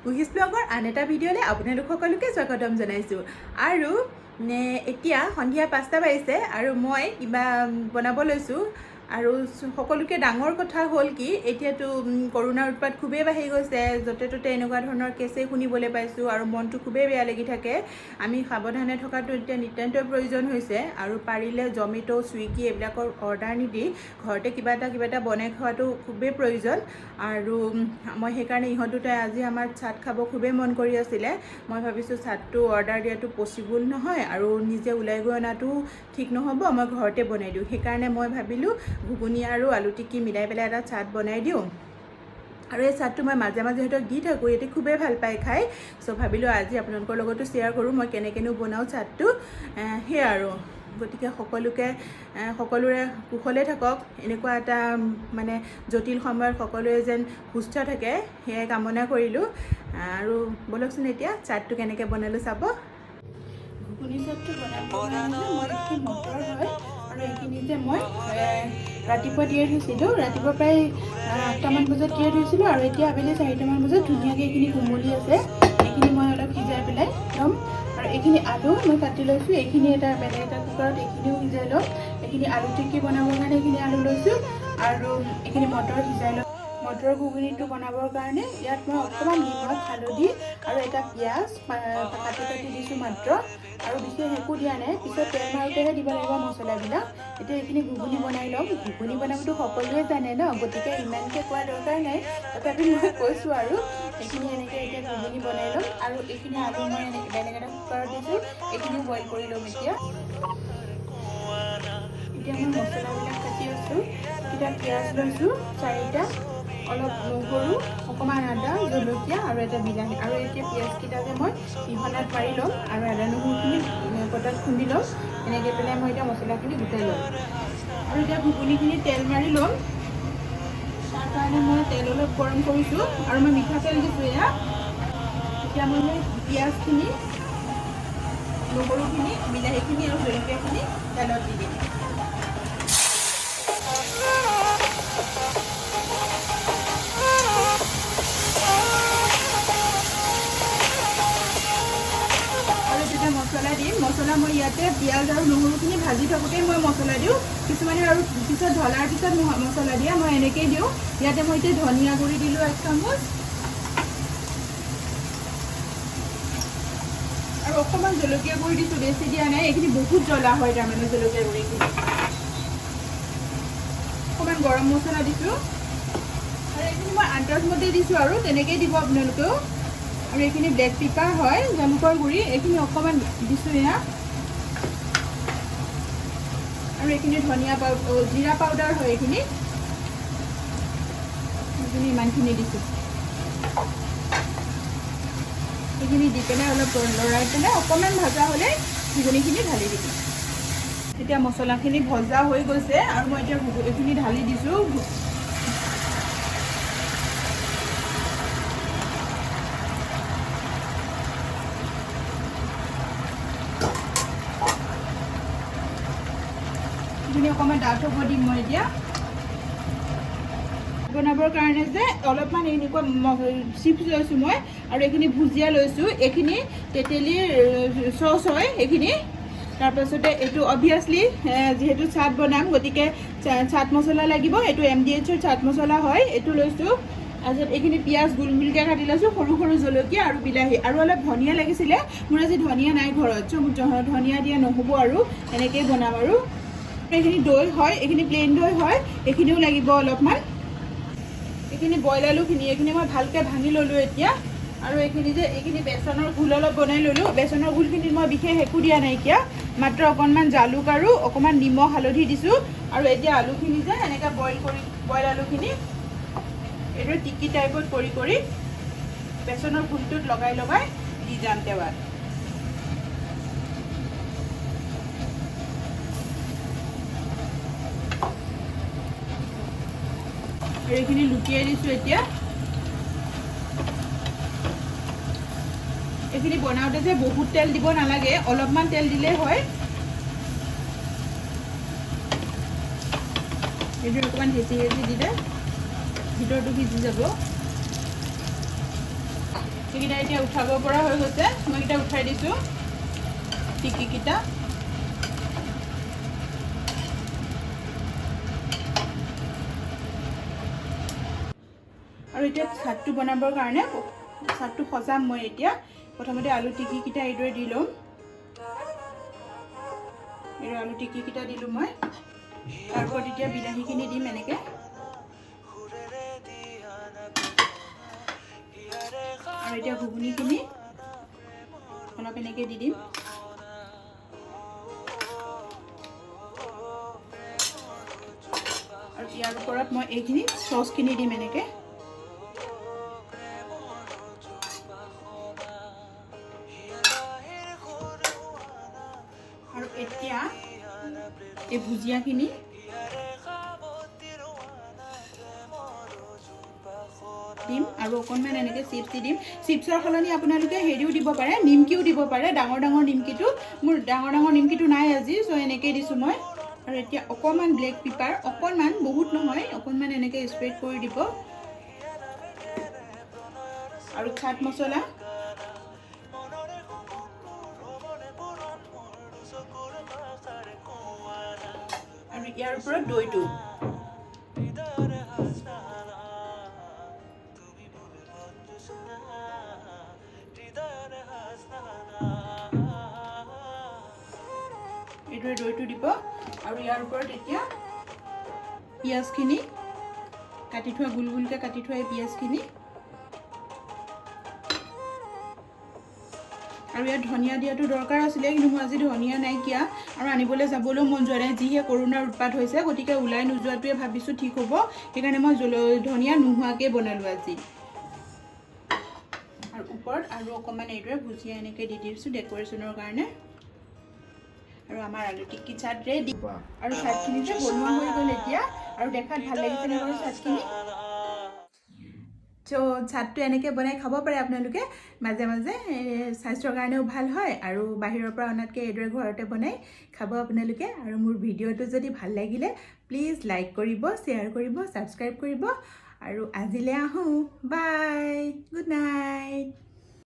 কুহিজ ব্লগৰ আন এটা ভিডিঅ'লৈ আপোনালোক সকলোকে স্বাগতম জনাইছোঁ। আৰু এতিয়া সন্ধিয়া 5টা বাজিছে আৰু মই কিবা বনাব লৈছোঁ। আৰু সকলোতকৈ ডাঙৰ কথা হ'ল কি, এতিয়াতো কৰোণাৰ উৎপাত খুবেই বাঢ়ি গৈছে। য'তে ত'তে এনেকুৱা ধৰণৰ কেছেই শুনিবলৈ পাইছোঁ আৰু মনটো খুবেই বেয়া লাগি থাকে। আমি সাৱধানে থকাটো এতিয়া নিতান্তই প্ৰয়োজন হৈছে। আৰু পাৰিলে জমেট', চুইগি এইবিলাকৰ অৰ্ডাৰ নিদি ঘৰতে কিবা এটা বনাই খোৱাটো খুবেই প্ৰয়োজন। আৰু মই সেইকাৰণে ইহঁত দুটাই আজি আমাৰ চাট খাব খুবেই মন কৰি আছিলে। মই ভাবিছোঁ চাটটো অৰ্ডাৰ দিয়াটো পচিবল নহয় আৰু নিজে ওলাই গৈ অনাটোও ঠিক নহ'ব, মই ঘৰতে বনাই দিওঁ। সেইকাৰণে মই ভাবিলোঁ ঘুগুনি আৰু আলু টিক্কি মিলাই পেলাই এটা চাট বনাই দিওঁ। আৰু এই চাটটো মই মাজে মাজে সিহঁতক দি থাকোঁ, সিহঁতি খুবেই ভাল পায় খাই। চ' ভাবিলোঁ আজি আপোনালোকৰ লগতো শ্বেয়াৰ কৰোঁ মই কেনেকৈনো বনাওঁ চাটটো। সেয়া আৰু গতিকে সকলোৰে কুশলে থাকক, এনেকুৱা এটা মানে জটিল সময়ত সকলোৱে যেন সুস্থ থাকে, সেয়াই কামনা কৰিলোঁ। আৰু ব'লকচোন, এতিয়া চাটটো কেনেকৈ বনালোঁ চাব। ঘুগুনি চাটটো বনাবৰ কাৰণে মই এইখিনি মটৰ হয় আৰু এইখিনি যে মই ৰাতিপুৱা তিয়াই থৈছিলোঁ। ৰাতিপুৱা প্ৰায় 8টামান বজাত তিয়াই থৈছিলোঁ আৰু এতিয়া আবেলি 4টামান বজাত ধুনীয়াকৈ এইখিনি কোমলি আছে। এইখিনি মই অলপ সিজাই পেলাই ল'ম। আৰু এইখিনি আলু মই কাটি লৈছোঁ। এইখিনি এটা বেলেগ এটা কুকাৰত এইখিনিও সিজাই ল'ম। এইখিনি আলু টিক্কি বনাবৰ কাৰণে এইখিনি আলু লৈছোঁ আৰু এইখিনি মটৰ সিজাই ল'ম। মটৰ ঘুগুনিটো বনাবৰ কাৰণে ইয়াত মই অকণমান নিমখ, হালধি আৰু এটা পিঁয়াজ কাটি কাটি দিছোঁ মাত্ৰ, আৰু বিশেষ একো দিয়া নাই। পিছত তেল মাৰোঁতেহে দিব লাগিব মছলাবিলাক। এতিয়া এইখিনি ঘুগুনি বনাই ল'ম। ঘুগুনি বনাবতো সকলোৱে জানে ন, গতিকে ইমানকৈ কোৱাৰ দৰকাৰ নাই, তথাপি মই কৈছোঁ। আৰু এইখিনি এনেকৈ এতিয়া ঘুগুনি বনাই ল'ম। আৰু এইখিনি আলু মই এনেকৈ বেলেগ এটা কুকাৰত দিছোঁ, এইখিনিও বইল কৰি ল'ম। এতিয়া এতিয়া মই মছলাবিলাক কাটি আছোঁ। এতিয়া পিঁয়াজ লৈছোঁ চাৰিটা, অলপ নহৰু, অকণমান আদা, জলকীয়া আৰু এটা বিলাহী। আৰু এতিয়া পিঁয়াজকেইটা যে মই পিহনাত মাৰি ল'ম আৰু আদা নহৰুখিনি পটাত খুন্দি ল'ম। এনেকৈ পেলাই মই এতিয়া মছলাখিনি গোটাই ল'ম। আৰু এতিয়া ঘুগুনিখিনি তেল মাৰি ল'ম। তাৰ কাৰণে মই তেল অলপ গৰম কৰিছোঁ আৰু মই মিঠাতেল দিছোঁ এয়া। এতিয়া মই সেই পিঁয়াজখিনি, নহৰুখিনি, বিলাহীখিনি আৰু জলকীয়াখিনি তেলত দি দিম। আৰু যেতিয়া মছলা দিম, মছলা মই ইয়াতে পিঁয়াজ আৰু নহৰুখিনি ভাজি থাকোঁতেই মই মছলা দিওঁ। কিছুমানে আৰু পিছত ঢলাৰ পিছত মছলা দিয়ে, মই এনেকেই দিওঁ। ইয়াতে মই এতিয়া ধনিয়া গুড়ি দিলোঁ এক চামুচ আৰু অকণমান জলকীয়া গুড়ি দিছোঁ, বেছি দিয়া নাই। এইখিনি বহুত জ্বলা হয়, তাৰমানে জলকীয়া গুড়িখিনি। অকণমান গৰম মছলা দিছোঁ আৰু এইখিনি মই আন্দাজমতে দিছোঁ আৰু তেনেকেই দিব আপোনালোকেও। আৰু এইখিনি ব্লেক পেপাৰ হয়, জালুকৰ গুড়ি, এইখিনি অকণমান দিছোঁ এয়া। আৰু এইখিনি ধনিয়া পাউডাৰ, জিৰা পাউডাৰ হয় এইখিনি। এইখিনি ইমানখিনি দিছোঁ। এইখিনি দি পেলাই অলপ লৰাই পেলাই অকণমান ভজা হ'লে ঘুগুনিখিনি ঢালি দিম। এতিয়া মছলাখিনি ভজা হৈ গৈছে আৰু মই এতিয়া এইখিনি ঢালি দিছোঁ। এইখিনি অকণমান ডাঠ হ'ব দিম মই। এতিয়া বনাবৰ কাৰণে যে অলপমান এনেকুৱা চিপছ লৈছোঁ মই আৰু এইখিনি ভুজিয়া লৈছোঁ। এইখিনি তেতেলীৰ চচ হয় এইখিনি। তাৰপাছতে এইটো অভিয়াছলি যিহেতু চাট বনাম, গতিকে চাট মছলা লাগিব। এইটো এমডিএইচৰ চাট মছলা হয়, এইটো লৈছোঁ। তাৰপিছত এইখিনি পিঁয়াজ গোল গোলকৈ কাটি লৈছোঁ, সৰু সৰু জলকীয়া আৰু বিলাহী আৰু অলপ ধনিয়া লাগিছিলে। মোৰ আজি ধনিয়া নাই ঘৰত, চ' মোক ধনিয়া দিয়া নহ'ব আৰু এনেকেই বনাম। আৰু এইখিনি দৈ হয়, এইখিনি প্লেইন দৈ হয়, এইখিনিও লাগিব অলপমান। এইখিনি বইল আলুখিনি, এইখিনি মই ভালকৈ ভাঙি ল'লোঁ এতিয়া। আৰু এইখিনি যে এইখিনি বেচনৰ ঘোল অলপ বনাই ল'লোঁ। বেচনৰ ঘোলখিনিত মই বিশেষ একো দিয়া নাইকিয়া, মাত্ৰ অকণমান জালুক আৰু অকণমান নিমখ, হালধি দিছোঁ। আৰু এতিয়া আলুখিনি যে এনেকৈ বইল কৰি, বইল আলুখিনি এইটো টিকি টাইপত কৰি কৰি বেচনৰ ঘোলটোত লগাই লগাই দি যাম তেৱাত। আৰু এইখিনি লুটিয়াই দিছোঁ। এতিয়া এইখিনি বনাওঁতে যে বহুত তেল দিব নালাগে, অলপমান তেল দিলেই হয়। এইটো অকণমান হেঁচি হেঁচি দিলে ভিতৰটো সিজি যাব। সেইকেইটা এতিয়া উঠাব পৰা হৈ গৈছে। মই এইকেইটা উঠাই দিছোঁ টিকিকেইটা। আৰু এতিয়া চাটটো বনাবৰ কাৰণে চাটটো সজাম মই এতিয়া। প্ৰথমতে আলু টিকিকেইটা এইদৰে দি ল'ম। এইদৰে আলু টিকিকেইটা দিলোঁ মই। তাৰ ওপৰত এতিয়া বিলাহীখিনি দিম এনেকৈ। আৰু এতিয়া ঘুগুনিখিনি অলপ এনেকৈ দি দিম। আৰু ইয়াৰ ওপৰত মই এইখিনি চচখিনি দিম এনেকৈ। আৰু এতিয়া এই ভুজিয়াখিনি দিম আৰু অকণমান এনেকৈ চিপছ দি দিম। চিপছৰ সলনি আপোনালোকে হেৰিও দিব পাৰে, নিমকিও দিব পাৰে। ডাঙৰ ডাঙৰ নিমকিটো, মোৰ ডাঙৰ ডাঙৰ নিমকিটো নাই আজি, চ' এনেকেই দিছোঁ মই। আৰু এতিয়া অকণমান ব্লেক পেপাৰ, অকণমান, বহুত নহয়, অকণমান এনেকৈ স্প্ৰেড কৰি দিব। আৰু চাট মছলা। আৰু ইয়াৰ ওপৰত দৈটো। এইদৰে দৈটো দিব। আৰু ইয়াৰ ওপৰত এতিয়া পিঁয়াজখিনি কাটি থোৱা, গোল গোলকৈ কাটি থোৱা এই পিঁয়াজখিনি। আৰু ইয়াত ধনিয়া দিয়াটো দৰকাৰ আছিলে, কিন্তু মোৰ আজি ধনিয়া নাইকিয়া আৰু আনিবলৈ যাবলৈও মন যোৱা নাই, যিহে কৰোণাৰ উৎপাত হৈছে, গতিকে ওলাই নোযোৱাটোৱে ভাবিছোঁ ঠিক হ'ব। সেইকাৰণে মই ধনিয়া নোহোৱাকৈ বনালোঁ আজি। আৰু ওপৰত আৰু অকণমান এইদৰে ভুজিয়া এনেকৈ দি দিছোঁ ডেক'ৰেশ্যনৰ কাৰণে। আৰু আমাৰ আলু টিক্কি চাট ৰেডি। আৰু চাটখিনি যে বনোৱা হৈ গ'ল এতিয়া। আৰু দেখাত ভাল লাগিছেনে বাৰু চাটখিনি? চ' চাটটো এনেকৈ বনাই খাব পাৰে আপোনালোকে মাজে মাজে, স্বাস্থ্যৰ কাৰণেও ভাল হয় আৰু বাহিৰৰ পৰা অনাতকৈ এইদৰে ঘৰতে বনাই খাব আপোনালোকে। আৰু মোৰ ভিডিঅ'টো যদি ভাল লাগিলে প্লিজ লাইক কৰিব, শ্বেয়াৰ কৰিব, ছাবস্ক্ৰাইব কৰিব। আৰু আজিলৈ আহোঁ, বাই, গুড নাইট।